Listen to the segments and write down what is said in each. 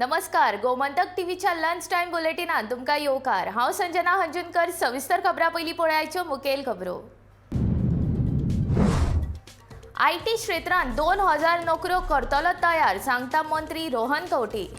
नमस्कार, गोमंतक टीव्हीच्या lunch time बुलेटिनात तुमकां येवकार. हांव संजना हंजुनकर. सविस्तर खबरां पयलीं पळयाच्यो मुखेल खबरो. IT क्षेत्रांत 2000 नोकऱ्यो करतलो तयार, सांगता मंत्री रोहन खंवटे.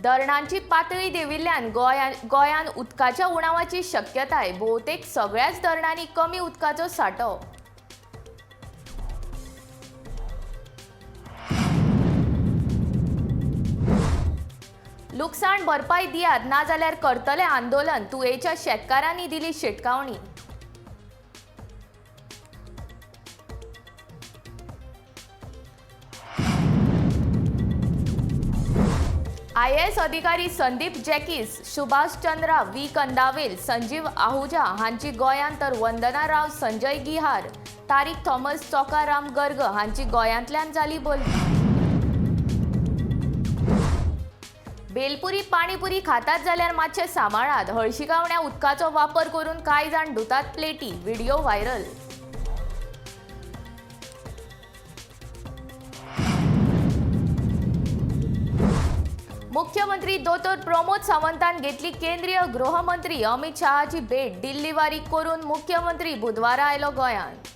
धरणांची पातळी देंविल्ल्यान गोंयांत उदकाच्या उणावाची शक्यताय. भोवतेक सगळ्याच धरणांनी कमी उदकाचो सांठो. लुकसाण भरपाय दियात, नाजाल्यार करतले आंदोलन, तुयेच्या शेतकारांनी दिली शिटकावणी. आयएएस अधिकारी संदीप जॅकीस, सुभाष चंद्रा, व्ही कंदावेल, संजीव आहुजा हांची गोंयांत, तर वंदना राव, संजय गिहार, तारीक थॉमस, चोकाराम गर्ग हांची गोंयांतल्यान जाली बदली. बेलपुरी पाणीपुरी खातात जाल्यार मातशें सांबाळात. हळशिकावण्या उदकाचो वापर करून कांय जाण धुतात प्लेटी, व्हिडिओ व्हायरल. मुख्यमंत्री दोतोर प्रमोद सावंतान घेतली केंद्रीय गृहमंत्री अमित शहाची भेट. दिल्ली वारी करून मुख्यमंत्री बुधवारा आयलो गोंयांत.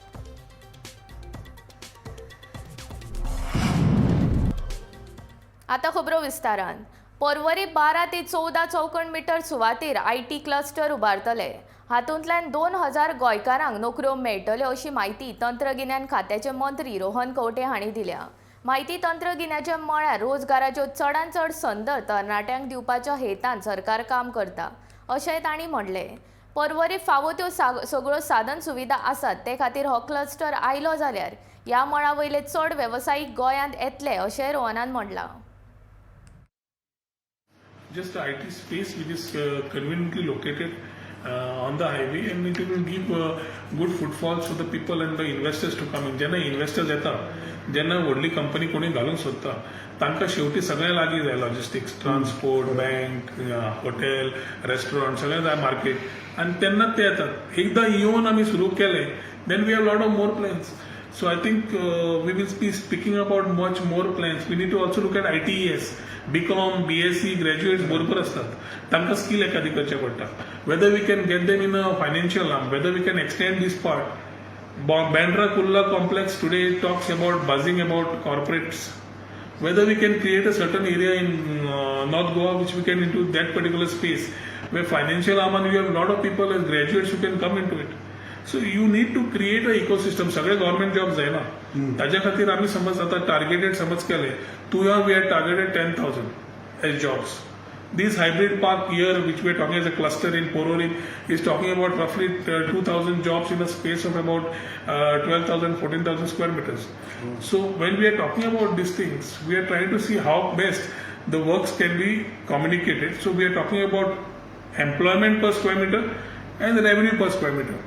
आतां खबरो विस्तारान. पर्वरी 12 ते 14 चौखण मिटर सुवातेर IT cluster उबारतले. हातूंतल्यान 2000 गोंयकारांक नोकऱ्यो मेळटल्यो, अशी म्हायती तंत्रगिन्यान खात्याचे मंत्री रोहन खंवटे हांणी दिल्या. म्हायती तंत्रगिन्याच्या मळार रोजगाराच्यो चडांत चड संद तरणाट्यांक दिवपाच्या हेतान सरकार काम करता, अशेंय तांणी म्हणलें. पर्वरी फावो त्यो सगळ्यो साधन सुविधा आसात, ते खातीर हो क्लस्टर आयलो जाल्यार ह्या मळा वयले चड वेवसायीक गोंयांत येतले, अशेंय रोहनान म्हणलां. Just IT space which is conveniently located on the highway, and it will give good footfalls for the people and the investors to come in. जेन्ना इन्व्हेस्टर्स येता, जेन्ना व्हडली कंपनी कोणी घालूंक सोदता, तांकां शेवटी सगळें लागीं जाय. Logistics, transport, bank, hotel, restaurant, सगळें जाय, मार्केट, आनी तेन्नाच ते येतात. एकदां येवन आमी सुरू केलें, then we have lot of more plans. So I think we will be speaking about much more plans. We need to also look at ITES, BCom, BSc graduates बरोबर असतात, तांकां स्कील एखादी करचें पडटा. Whether we can get them in a financial arm, whether we can extend this part. Bandra Kurla Complex today talks about buzzing about corporates. Whether we can create a certain area in North Goa which we can into that particular space where financial arm, and you have a lot of people as graduates who can come into it. So you need to create a ecosystem. सगळे government job जायना. ताज्या खातीर आमी समज आतां targeted समज केले तुया, we are targeted 10,000 as jobs. This hybrid park here, which we are talking as a cluster in Porvorim, is talking about roughly 2,000 jobs in a space of about 12,000, 14,000 square meters. So when we are talking about these things, we are trying to see how best the works can be communicated. So we are talking about employment per square meter and revenue per square meter.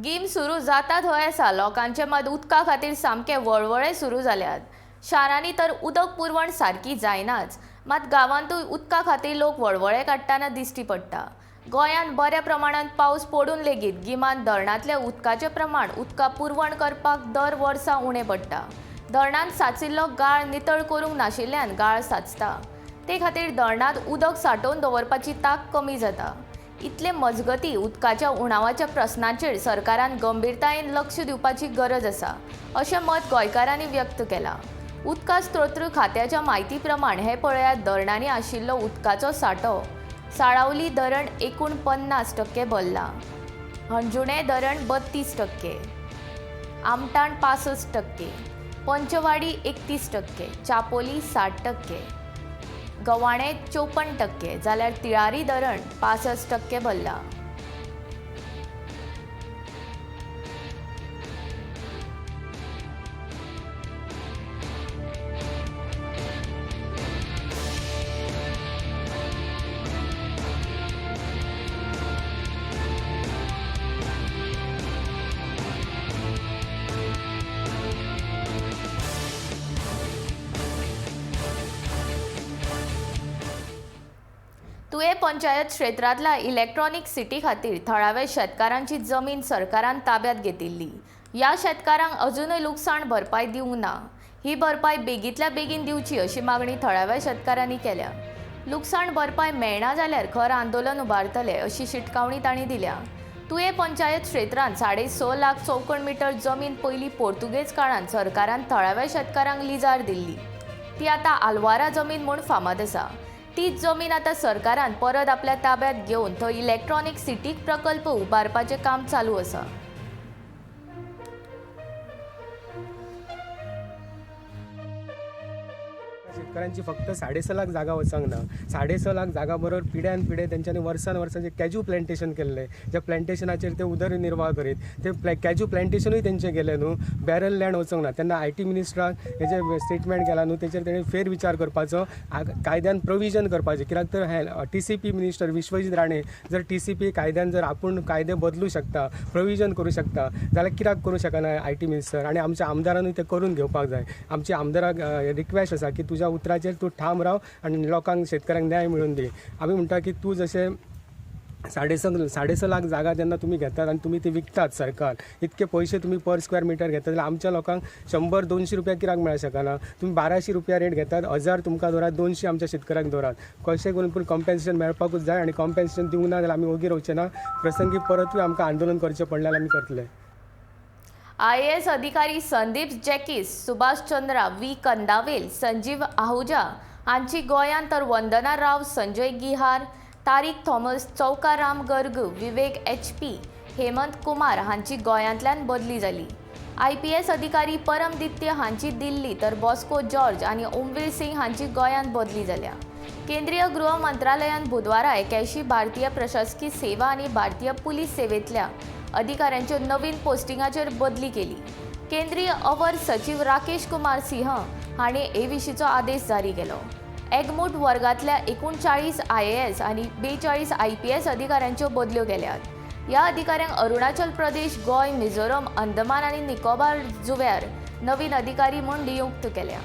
गीम सुरू जाता थंय आसा, लोकांचे मात उदका खातीर सामके वळवळे सुरू जाल्यात. शारांनी तर उदक पुरवण सारकी जायनाच, मात गांवांतूय उदका खातीर लोक वळवळे काडटना दिश्टी पडटा. गोंयांत बऱ्या प्रमाणांत पावस पडून लेगीत गिमांत धरणांतल्या उदकाचें प्रमाण उदका पुरवण करपाक दर वर्सा उणें पडटा. धरणांत सांचिल्लो गाळ नितळ करूंक नाशिल्ल्यान गाळ सांचता. ते खातीर धरणांत उदक सांठोवन दवरपाची तांक कमी जाता. इतले मजगती उदकाच्या उणावाच्या प्रस्नाचेर सरकारान गंभीरतायेन लक्ष दिवपाची गरज आसा, अशें मत गोंयकारांनी व्यक्त केलां. उदका स्त्रोत खात्याच्या म्हायती प्रमाण हे पळयात धरणांनी आशिल्लो उदकाचो सांठो. साळावली धरण 49% भरलां, हणजुणें धरण 32%, आमटाण 65%, पंचवाडी 31%, चापोली 60%, गवाणे 54%, जाल्यार तिळारी धरण 65% भरलां. तुयें पंचायत क्षेत्रांतल्या इलेक्ट्रॉनिक सिटी खातीर थळाव्या शेतकारांची जमीन सरकारान ताब्यात घेतिल्ली. ह्या शेतकारांक अजुनूय लुकसाण भरपाय दिवंक ना. ही भरपाय बेगींतल्या बेगीन दिवची अशी मागणी थळाव्या शेतकारांनी केल्या. लुकसाण भरपाय मेळना जाल्यार खर आंदोलन उबारतले अशी शिटकावणी तांणी दिल्या. तुयें पंचायत क्षेत्रांत 6.5 लाख चौखण मिटर जमीन पयलीं पोर्तुगेज काळांत सरकारान थळाव्या शेतकारांक लिजार दिल्ली. ती आतां आलवारा जमीन म्हूण फामाद आसा. तीच जमीन आतां सरकारान परत आपल्या ताब्यात घेवन थंय इलेक्ट्रॉनिक सिटीक प्रकल्प उबारपाचें काम चालू आसा. शेतकऱ्यांची फक्त 6.5 लाख जागा वचंक ना. 6.5 लाख जागा बरोबर पिढ्यान पिढे तेंच्यांनी वर्सान वर्सां जे कॅज्यू प्लांटेशन केल्लें, ज्या प्लांटेशनाचेर ते उदरनिर्वाह करीत ते कॅज्यू प्लांटेशनूय तेंचें गेलें न्हू. बॅरल लँड वचोंक ना. तेन्ना IT मिनिस्टरान हेजे स्टेटमेंट केलां न्हू, तेचेर तेणें फेरविचार करपाचो, कायद्यान प्रोविजन करपाचें. कित्याक तर हे TCP minister Vishwajit Rane जर TCP कायद्यान जर आपूण कायदे बदलू शकता, प्रोविजन करूं शकता जाल्यार कित्याक करूं शकना IT minister? आनी आमच्या आमदारानूय तें करून घेवपाक जाय. आमच्या आमदाराक रिक्वेस्ट आसा की तुज्या उतराचेर तूं ठाम राव आनी लोकांक, शेतकऱ्यांक न्याय मेळून दी. आमी म्हणटा की तूं जशें 6.5 लाख जागा जेन्ना तुमी घेतात आनी तुमी ती विकतात सरकार, इतके पयशे तुमी पर स्क्वेअर मिटर घेतात जाल्यार आमच्या लोकांक 100-200 रुपया कित्याक मेळूंक शकना? तुमी 1200 रुपया रेट घेतात, 1000 तुमकां दवरात, 200 आमच्या शेतकऱ्यांक दवरात. कशें करून पूण कॉम्पेन्सेशन मेळपाकूच जाय आनी कॉम्पेन्सेशन दिवंक ना जाल्यार आमी ओगी रावचे ना. प्रसंगी परतूय आमकां आंदोलन करचें पडलें जाल्यार आमी करतले. IAS अधिकारी Sandeep Jacques, Subhash Chandra, V Kandavel, Sanjeev Ahuja हांची गोंयांत तर वंदना राव, संजय गिहार, तारीक थॉमस, चौकाराम गर्ग, विवेक HP, Hemant Kumar हांची गोंयांतल्यान बदली जाली. IPS अधिकारी परमदित्य हांची दिल्ली तर बॉस्को जॉर्ज आनी ओमवीर सिंग हांची गोंयांत बदली जाल्या. केंद्रीय गृह मंत्रालयान बुधवारा 81 भारतीय प्रशासकी सेवा आनी भारतीय पुलीस सेवेंतल्या अधिकाऱ्यांच्यो नवीन पोस्टिंगाचेर बदली केली. केंद्रीय अवर सचिव राकेश कुमार सिंह हांणी हे विशींचो आदेश जारी केलो. एगमूट वर्गांतल्या 39 IAS आनी 42 IPS अधिकाऱ्यांच्यो बदल्यो केल्यात. ह्या अधिकाऱ्यांक अरुणाचल प्रदेश, गोंय, मिझोरम, अंदमान आनी निकोबार जुव्यार नवीन अधिकारी म्हूण नियुक्त केल्या.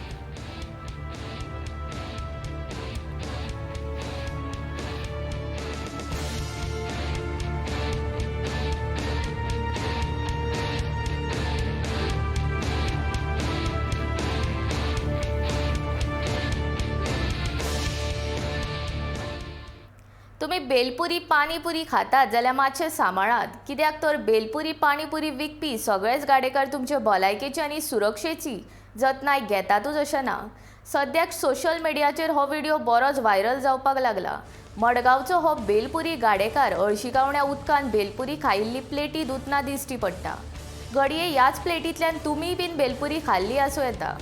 तुमी बेलपुरी पाणीपुरी खातात जाल्यार मातशें सांबाळात, कित्याक तर बेलपुरी पाणीपुरी विकपी सगळेच गाडेकार तुमचे भलायकेची आनी सुरक्षेची जतनाय घेतातूच अशें ना. सद्याक सोशल मिडियाचेर हो व्हिडिओ बरोच व्हायरल जावपाक लागला. मडगांवचो हो बेलपुरी गाडेकार हळशिकावण्या उदकान बेलपुरी खायिल्ली प्लेटी धुतना दिश्टी पडटा. घडये ह्याच प्लेटींतल्यान तुमीय बीन बेलपुरी खाल्ली आसूं येता.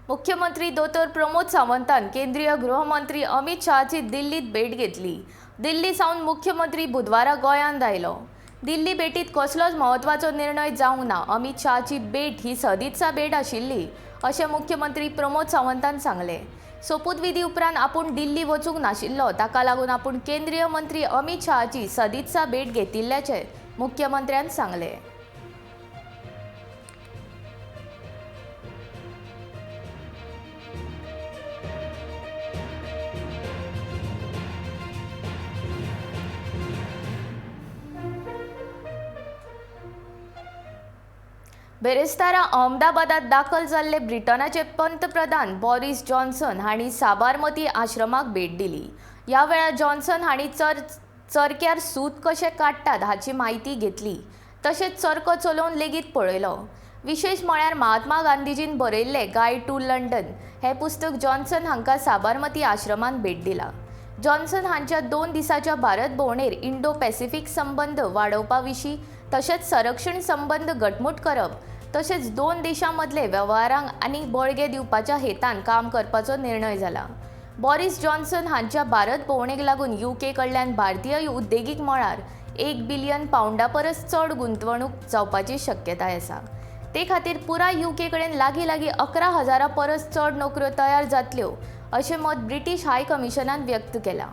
मुख्यमंत्री दोतोर प्रमोद सावंतान केंद्रीय गृहमंत्री अमित शहाची दिल्लीत भेट घेतली. दिल्ली सावन मुख्यमंत्री बुधवारा गोंयांत आयलो. दिल्ली भेटीत कसलोच म्हत्वाचो निर्णय जावंक ना. अमित शहाची भेट ही सदित्सा भेट आशिल्ली अशें मुख्यमंत्री प्रमोद सावंतान सांगलें. सोपूतविधी उपरांत आपूण दिल्ली वचूंक नाशिल्लो, ताका लागून आपूण केंद्रीय मंत्री अमित शहाची सदित्सा भेट घेतिल्ल्याचें मुख्यमंत्र्यान सांगलें. बेरेस्तारा अहमदाबादात दाखल जाल्ले ब्रिटनाचे पंतप्रधान बॉरिस जॉन्सन हांणी साबारमती आश्रमाक भेट दिली. ह्या वेळार जॉन्सन हांणी चरख्यार सूत कशें काडटात हाची म्हायती घेतली, तशेंच चरखो चलोवन लेगीत पळयलो. विशेश म्हळ्यार महात्मा गांधीजीन बरयल्लें गायड टू लंडन हें पुस्तक जॉन्सन हांकां साबारमती आश्रमांत भेट दिलां. जॉन्सन हांच्या 2 दिसाच्या भारत भोंवडेर इंडो पॅसिफिक संबंद वाडोवपा विशीं तशेंच संरक्षण संबंद घटमूट करप तशेंच 2 देशां मदले वेव्हारांक आनी बळगें दिवपाच्या हेतान काम करपाचो निर्णय जाला. बॉरीस जॉन्सन हांच्या भारत भोंवडेक लागून यूके कडल्यान भारतीय उद्देगीक मळार 1 बिलियन पावंडा परस चड गुंतवणूक जावपाची शक्यताय आसा. ते खातीर पुराय यूके कडेन लागीं लागीं 11,000 परस चड नोकऱ्यो तयार जातल्यो अशें मत ब्रिटीश हाय कमिशनान व्यक्त केलां.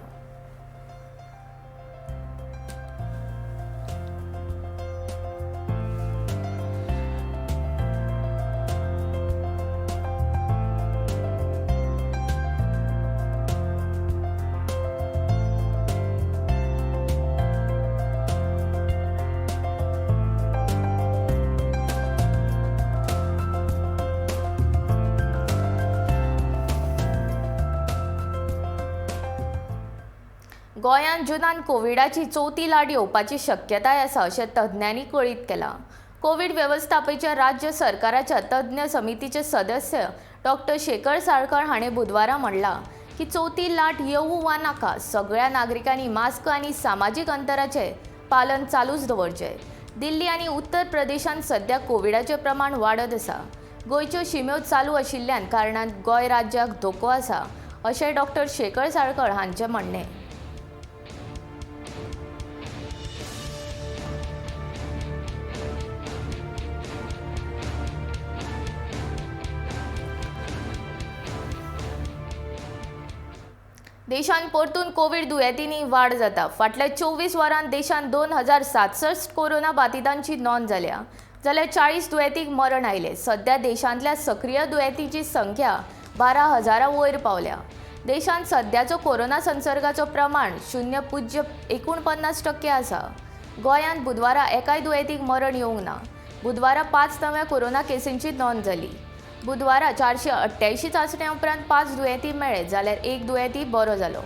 गोंयांत जुनान कोविडाची चवथी लाट येवपाची शक्यताय आसा अशें तज्ञांनी कळीत केलां. कोविड वेवस्थापेच्या राज्य सरकाराच्या तज्ञ समितीचे सदस्य डॉक्टर शेखर साळकर हाणें बुधवारा म्हणलां की चवथी लाट येवूं वा नाका सगळ्या नागरिकांनी मास्क आनी सामाजीक अंतराचें पालन चालूच दवरचें. दिल्ली आनी उत्तर प्रदेशांत सध्या कोविडाचें प्रमाण वाडत आसा. गोंयच्यो शिम्यो चालू आशिल्ल्यान कारणान गोंय राज्याक धोको आसा अशें डॉक्टर शेखर साळकर हांचें म्हणणें. देशांत परतून कोविड दुयेंतींनी वाड जाता. फाटल्या 24 वरांत देशांत 2067 कोरोना बाधितांची नोंद जाल्या, जाल्यार 40 दुयेंतींक मरण आयलें. सध्या देशांतल्या सक्रीय दुयेंतींची संख्या 12,000 वयर पावल्या. देशांत सध्याचो कोरोना संसर्गाचो प्रमाण 0.49% आसा. गोंयांत बुधवारा एकाय दुयेंतीक मरण येवंक ना. बुधवारा 5 नव्या कोरोना केसींची नोंद जाली. बुधवारा 488 चांचण्या उपरांत 5 दुयेंती मेळ्ळे, जाल्यार 1 दुयेंती बरो जालो.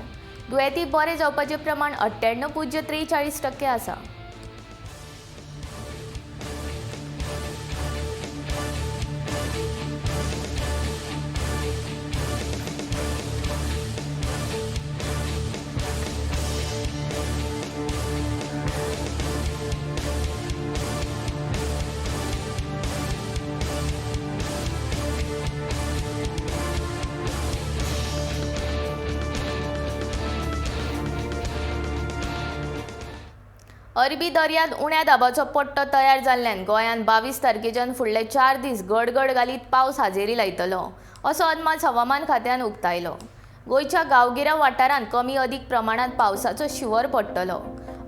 दुयेंती बरे जावपाचें प्रमाण 98.43% आसा. अरबी दर्यांत उण्या दाबाचो पट्टो तयार जाल्ल्यान गोंयांत 22 तारखेच्यान फुडले 4 दीस गडगड घालीत पावस हाजेरी लायतलो असो अदमास हवामान खात्यान उक्तायलो. गोंयच्या गांवगिऱ्या वाठारांत कमी अदीक प्रमाणांत पावसाचो शिंवर पडटलो.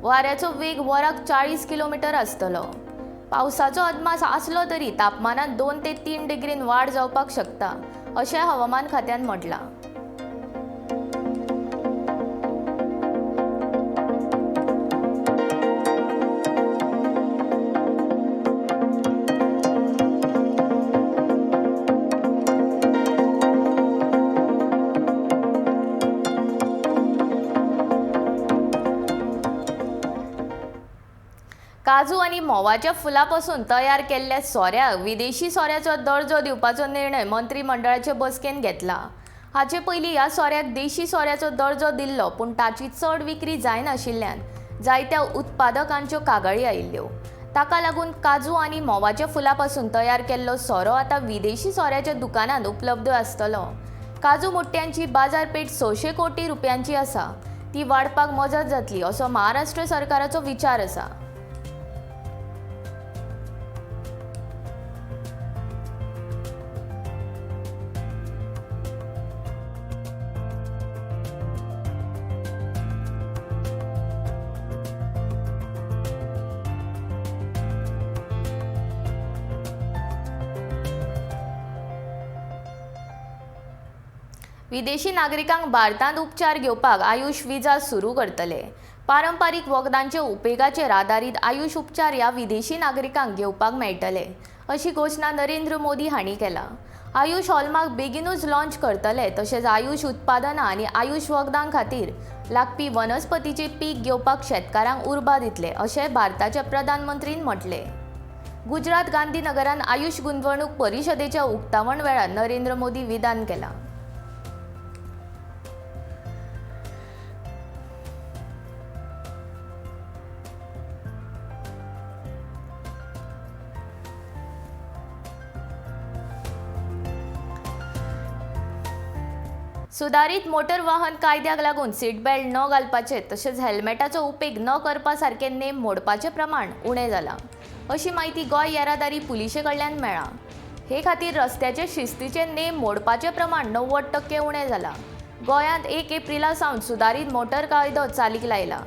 वाऱ्याचो वेग वराक 40 किलोमिटर आसतलो. पावसाचो अदमास आसलो तरी तापमानांत 2 ते 3 डिग्रीन वाड जावपाक शकता अशें हवामान खात्यान म्हटलां. काजू आनी म्होंवाच्या फुलापासून तयार केल्ल्या सोऱ्याक विदेशी सोऱ्याचो दर्जो दिवपाचो निर्णय मंत्रीमंडळाचे बसकेन घेतला. हाचे पयलीं ह्या सोऱ्याक देशी सोऱ्याचो दर्जो दिल्लो, पूण ताची चड विक्री जायनाशिल्ल्यान जायत्या उत्पादकांच्यो कागाळी आयिल्ल्यो. ताका लागून काजू आनी म्होंवाच्या फुलापासून तयार केल्लो सोरो आतां विदेशी सोऱ्याच्या दुकानांत उपलब्ध आसतलो. काजू मुट्ट्यांची बाजारपेठ 600 कोटी रुपयांची आसा, ती वाडपाक मजत जातली असो महाराष्ट्र सरकाराचो विचार आसा. विदेशी नागरिकांक भारतांत उपचार घेवपाक आयुष विजा सुरू करतले. पारंपारीक वखदांच्या उपेगाचेर आदारीत आयुष उपचार ह्या विदेशी नागरिकांक घेवपाक मेळटले अशी घोशणा नरेंद्र मोदी हांणी केला. आयुष हॉलमार्क बेगीनूच लॉन्च करतले, तशेंच आयुष उत्पादनां आनी आयुष वखदां खातीर लागपी वनस्पतीचे पीक घेवपाक शेतकारांक उर्बा दितले अशें भारताचे प्रधानमंत्रीन म्हटलें. गुजरात गांधीनगरान आयुष गुंतवणूक परिशदेच्या उक्तावण वेळार नरेंद्र मोदी विधान केलां. सुदारीत मोटर वाहन कायद्याक लागून सीट बेल्ट न घालपाचे तशेंच हेल्मेटाचो उपेग न करपा सारके नेम मोडपाचें प्रमाण उणें जालां अशी म्हायती गोंय येरादारी पुलिशे कडल्यान मेळ्ळा. हे खातीर रस्त्याचे शिस्तीचे नेम मोडपाचें प्रमाण 90% उणें जालां. गोंयांत 1 एप्रिला सावन सुदारीत मोटर कायदो चालीक लायला.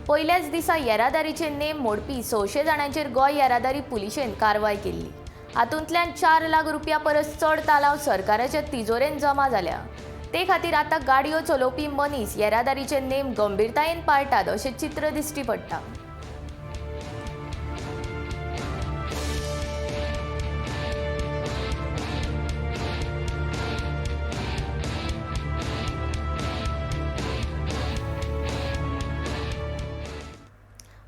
पयल्याच दिसा येरादारीचे नेम मोडपी 600 जाणांचेर गोंय येरादारी पुलिशेन कारवाय केल्ली. हातूंतल्यान 4 लाख रुपया परस चड तालाव सरकाराच्या तिजोरेन जमा जाल्या. ते खातीर आतां गाडयो चलोवपी मनीस येरादारीचे नेम गंभीरतायेन पाळटात अशें चित्र दिश्टी पडटा.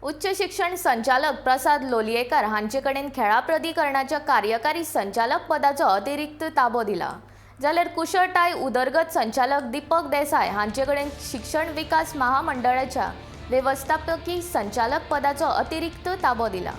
उच्च शिक्षण संचालक प्रसाद लोलयेकर हांचे कडेन खेळां प्राधिकरणाच्या कार्यकारी संचालक पदाचो अतिरिक्त ताबो दिला. जाल्यार कुशळटाय उदरगत संचालक दीपक देसाय हांचे कडेन शिक्षण विकास महामंडळाच्या वेवस्थापकी संचालक पदाचो अतिरिक्त ताबो दिला.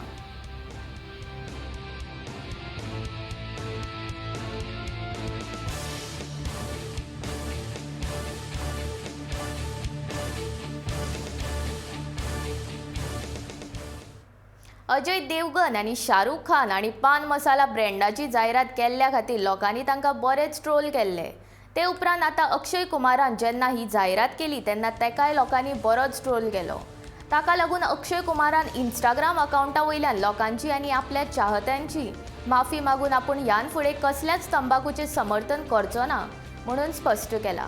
अजय देवगन आनी शाहरुख खान आनी पान मसाला ब्रँडाची जायरात केल्ल्या खातीर लोकांनी तांकां बरेच ट्रोल केल्ले. ते उपरांत आतां अक्षय कुमारान जेन्ना ही जायरात केली तेन्ना तेकाय लोकांनी बरोच ट्रोल केलो. ताका लागून अक्षय कुमारान इंस्टाग्राम अकावंटा वयल्यान लोकांची आनी आपल्या चाहत्यांची माफी मागून आपूण ह्यान फुडें कसल्याच तंबाखूचें समर्थन करचो ना म्हणून स्पश्ट केलां.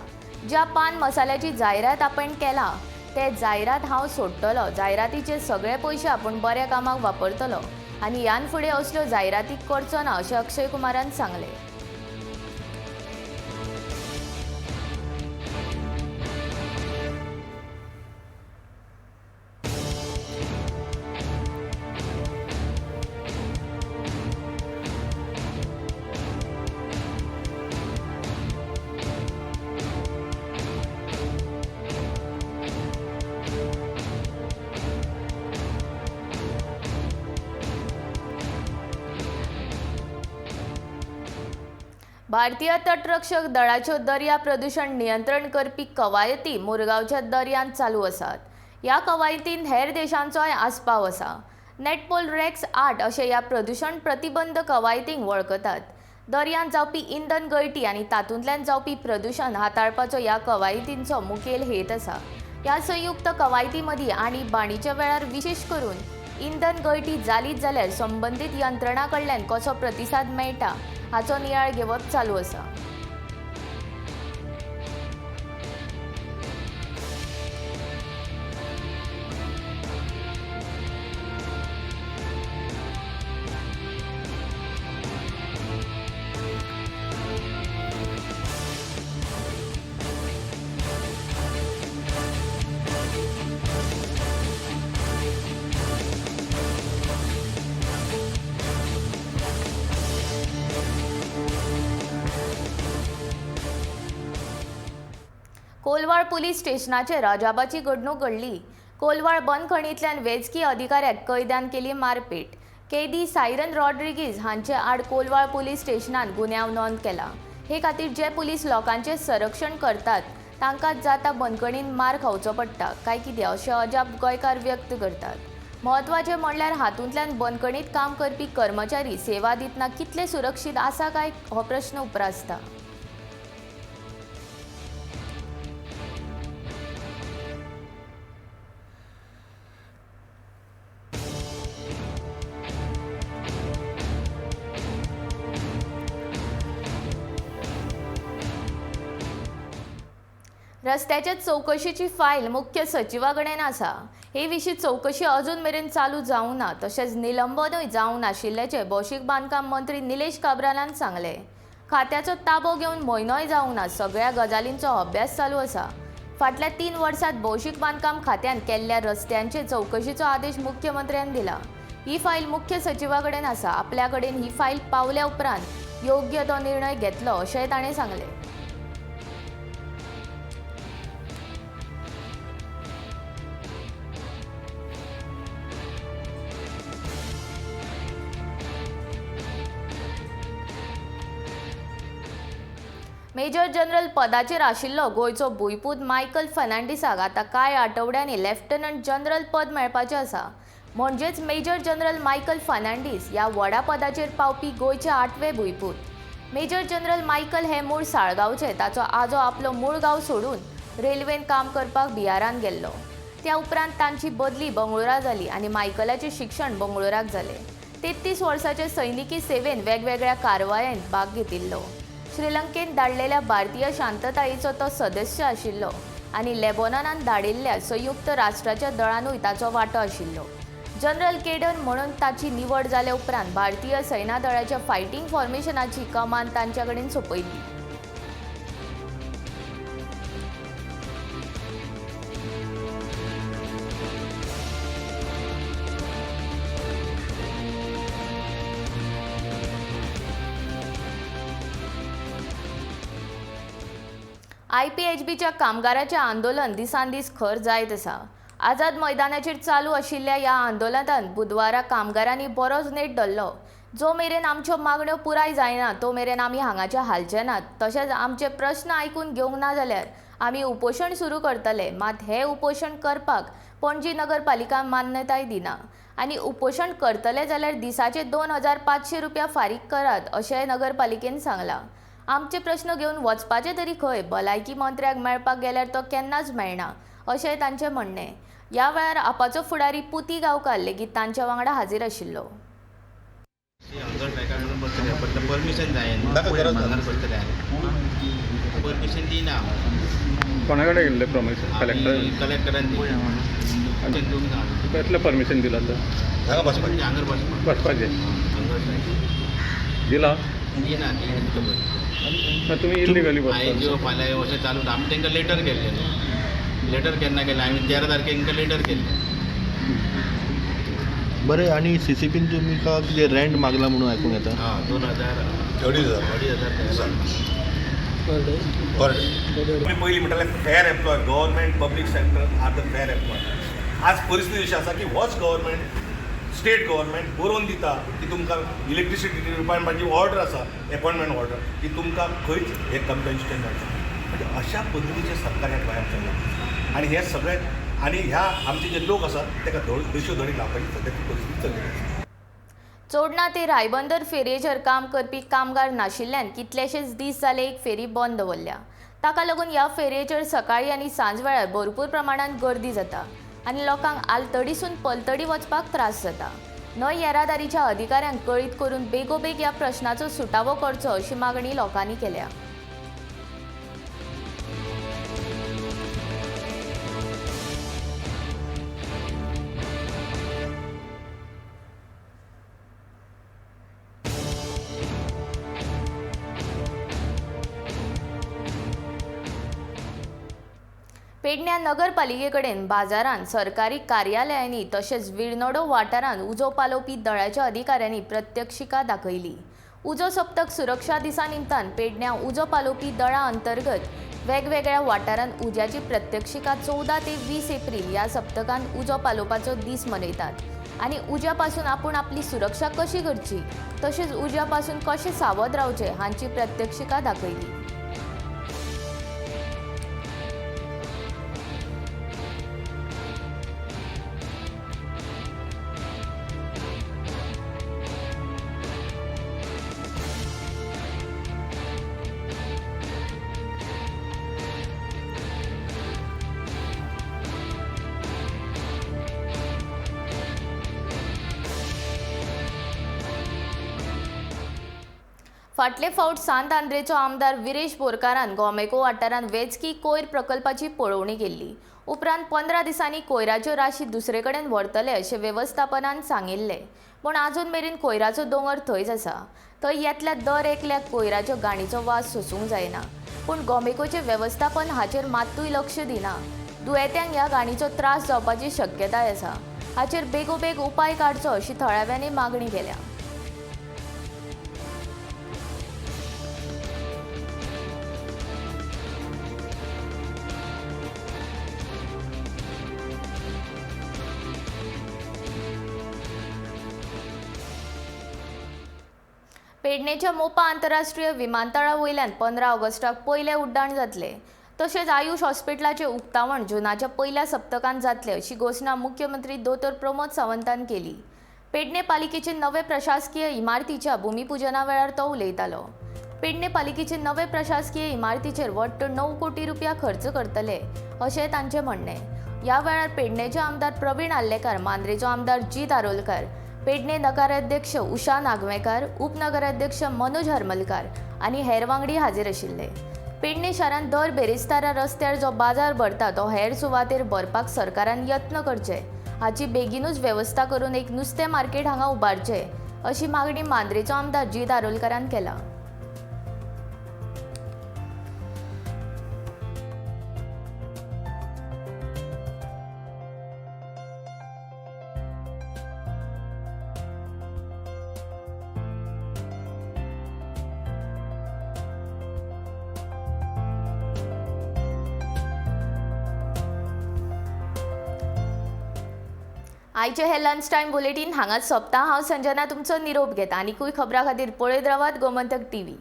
ज्या पान मसाल्याची जायरात आपण केला ते जायरात हांव सोडटलो, जायरातीचे सगळे पयशे आपूण बऱ्या कामाक वापरतलो आनी ह्यान फुडें असल्यो जायराती करचो ना अशें अक्षय कुमारान सांगलें. भारतीय तटरक्षक दळाच्यो दर्या प्रदूषण नियंत्रण करपी कवायती मुरगांवच्या दर्यांत चालू आसात. ह्या कवायतींत हेर देशांचोय आस्पाव आसा. नेटपोल रेक्स 8 अशें ह्या प्रदूषण प्रतिबंध कवायतींक वळखतात. दर्यांत जावपी इंधन गळटी आनी तातूंतल्यान जावपी प्रदूषण हाताळपाचो ह्या कवायतींचो मुखेल हेत आसा. ह्या संयुक्त कवायती मदीं आनी बाणीच्या वेळार विशेश करून इंधन गळटी जालीच जाल्यार संबंदीत यंत्रणा कडल्यान कसो प्रतिसाद मेळटा हाचो नियाळ घेवप चालू आसा. कोलवाळ पुलीस स्टेशनाचेर अजापाची घडणूक घडली. कोलवाळ बंदखणींतल्यान वैजकी अधिकाऱ्याक कैद्यान केली मारपेट. कैदी सायरन रॉड्रिगीज हांचे आड कोलवाळ पुलीस स्टेशनान गुन्यांव नोंद केला. हे खातीर जे पुलीस लोकांचें संरक्षण करतात तांकां जाता बंदखणीन मार खावचो पडटा काय कितें अशें अजाप गोंयकार व्यक्त करतात. म्हत्वाचें म्हणल्यार हातूंतल्यान बंदखणींत काम करपी कर्मचारी सेवा दितना कितले सुरक्षीत आसा काय हो प्रश्न उप्रासता. रस्त्याच्या चवकशीची फायल मुख्य सचिवा कडेन आसा. हे विशीं चवकशी अजून मेरेन चालू जावंक ना तशेंच निलंबनूय जावंक नाशिल्ल्याचें भौशीक बांदकाम मंत्री निलेश काब्रालान सांगलें. खात्याचो ताबो घेवन म्हयनोय जावंक ना, सगळ्या गजालींचो अभ्यास चालू आसा. फाटल्या 3 वर्सांत भौशीक बांदकाम खात्यान केल्ल्या रस्त्यांचे चवकशीचो आदेश मुख्यमंत्र्यान दिला. ही फायल मुख्य सचिवा कडेन आसा. आपल्या कडेन ही फायल पावल्या उपरांत योग्य तो निर्णय घेतलो अशेंय ताणें सांगलें. मेजर जनरल पदाचेर आशिल्लो गोंयचो भुंयपूत मायकल फर्नांडीसाक आतां कांय आठवड्यांनी लेफ्टनंट जनरल पद मेळपाचें आसा. म्हणजेच मेजर जनरल मायकल फर्नांडीस ह्या व्हडा पदाचेर पावपी गोंयचे 8वे भुंयपूत. मेजर जनरल मायकल हे मूळ साळगांवचे. ताचो आजो आपलो मूळ गांव सोडून रेल्वेन काम करपाक बिहारान गेल्लो. त्या उपरांत तांची बदली बंगळुरा जाली आनी मायकलाचें शिक्षण बंगळुराक जालें. 33 वर्साचे सैनिकी सेवेन वेगवेगळ्या कारवायांत भाग घेतिल्लो. श्रीलंकेन धाडलेल्या भारतीय शांततायेचो तो सदस्य आशिल्लो आनी लेबोननान धाडिल्ल्या संयुक्त राष्ट्राच्या दळानूय ताचो वांटो आशिल्लो. जनरल केडर म्हणून ताची निवड जाल्या उपरांत भारतीय सैना दळाच्या फायटींग फॉर्मेशनाची कमान तांच्या कडेन सोंपयल्ली. आयपीएचबीच्या कामगाराचें आंदोलन दिसान दीस खर जायत आसा. आझाद मैदानाचेर चालू आशिल्ल्या ह्या आंदोलनांत बुधवारा कामगारांनी बरोच नेट धरलो. जो मेरेन आमच्यो मागण्यो पुराय जायना तो मेरेन आमी हांगाचे हालचे नात, तशेंच आमचे प्रस्न आयकून घेवंक ना जाल्यार आमी उपोशण सुरू करतले. मात हें उपोशण करपाक पणजी नगरपालिका मान्यताय दिना आनी उपोशण करतले जाल्यार दिसाचे 2500 रुपया फारीक करात अशेंय नगरपालिकेन सांगलां. आमचे प्रस्न घेवन वचपाचे तरी खंय, भलायकी मंत्र्याक मेळपाक गेल्यार तो केन्नाच मेळना अशेंय तांचें म्हणणें. ह्या वेळार आपाचो फुडारी पुती गांवकार लेगीत तांच्या वांगडा हाजीर आशिल्लो. परमिशन जाय, परमिशन दिना. कोणा कडेन गेल्लें परमिशन? कलेक्टर कलेक्टरान कसलें परमिशन दिलां तर? हांगर बसपाचें दिलां दिना. तुमी इल्लिगली आयज फाल्यां अशें चालू. आमी तांकां लेटर केल्लें न्हू. लेटर केन्ना केलें आमी? 13 तारखेक तांकां लेटर केल्लें. बरें, आनी सीसीपीन तुमी कितें रेंट मागला म्हणून आयकूंक येता? हां, 2000 2500 2500 पर डे. आमी पयलीं म्हणटाले fair employ, government public sector are the fair employ. आज परिस्थिती अशी आसा की होच गव्हर्मेंट, स्टेट गव्हर्मेंट बरोवन दिता की तुमकां इलेक्ट्रिसिटी डिपार्टमेंटाची ऑर्डर आसा, एपॉयंटमेंट ऑर्डर, की तुमकां खंयच हें कंपेन्सेशन मेळटा. म्हणजे अशा पद्दतीचें सरकार ह्या गोंयांत चल्लां आनी हे सगळे आनी ह्या आमचे जे लोक आसात ताका दश्यो धडीक लावपाची सद्याची परिस्थिती चल्लेली आसा. चोडणा ते रायबंदर फेरयेचेर काम करपी कामगार नाशिल्ल्यान कितलेशेच दीस जाले एक फेरी बंद दवरल्या. ताका लागून ह्या फेरयेचेर सकाळी आनी सांज वेळार भरपूर प्रमाणांत गर्दी जाता आनी लोकांक आलतडीसून पलतडी वचपाक त्रास जाता. न्हंय येरादारीच्या अधिकाऱ्यांक कळीत करून बेगोबेग ह्या प्रश्नाचो सुटावो करचो अशी मागणी लोकांनी केल्या. पेडण्या नगरपालिकेकडेन बाजारांत, सरकारी कार्यालयांनी तशेंच विर्नोडो वाठारांत उजो पालोवपी दळाच्या अधिकाऱ्यांनी प्रत्यक्षिका दाखयली. उजो सप्तक सुरक्षा दिसा निमतान पेडण्या उजो पालोवपी दळा अंतर्गत वेगवेगळ्या वाठारांत उज्याची प्रत्यक्षिका 14 ते 20 एप्रिल ह्या सप्तकांत उजो पालोवपाचो दीस मनयतात आनी उज्या पासून आपूण आपली सुरक्षा कशी करची तशेंच उज्या पासून कशें सावध रावचें हांची प्रत्यक्षिका दाखयली. फाटले फावट सांत आंद्रेचो आमदार विरेश बोरकारान गोमेको वाठारांत वेचकी कोयर प्रकल्पाची पळोवणी केल्ली. उपरांत 15 दिसांनी कोयराच्यो राशी दुसरे कडेन व्हरतले अशें वेवस्थापनान सांगिल्लें, पूण आजून मेरेन कोयराचो दोंगर थंयच आसा. थंय येतल्या दर एकल्याक कोयराच्यो गाणीचो वास सोसूंक जायना, पूण गोमेकोचें वेवस्थापन हाचेर मात्तूय लक्ष दिना. दुयेंत्यांक ह्या गाणीचो त्रास जावपाची शक्यताय आसा. हाचेर बेगोबेग उपाय काडचो अशी थळाव्यांनी मागणी केल्या. पेडणेच्या मोपा आंतरराष्ट्रीय विमानतळा वयल्यान 15 ऑगस्टाक पयलें उड्डाण जातलें. तशेंच आयुष हॉस्पिटलाचें उक्तावण जुनाच्या पयल्या सप्तकांत जातलें अशी घोशणा मुख्यमंत्री दोतोर प्रमोद सावंतान केली. पेडणे पालिकेचे नवे प्रशासकीय इमारतीच्या भूमिपूजना वेळार तो उलयतालो. पेडणे पालिकेचे नवे प्रशासकीय इमारतीचेर वट्ट 9 कोटी रुपया खर्च करतले अशें तांचें म्हणणें. ह्या वेळार पेडणेचे आमदार प्रवीण आर्लेकार, मांद्रेचो आमदार जीत आरोलकार, पेडणे नगराध्यक्ष उषा नागवेंकार, उपनगराध्यक्ष मनोज हरमलकार आनी हेर वांगडी हाजीर आशिल्ले. पेडणे शारांत दर बेरेस्तारा रस्त्यार जो बाजार भरता तो हेर सुवातेर भरपाक सरकारान यत्न करचे, हाची बेगिनूच वेवस्था करून एक नुस्तें मार्केट हांगा उबारचें अशी मागणी मांद्रेचो आमदार जीत आरोलकारान केला. आयचे हे लंच टायम बुलेटीन हांगाच सोंपता. हांव संजना तुमचो निरोप घेता. आनिकूय खबरां खातीर पळयत रावात गोमंतक टीव्ही.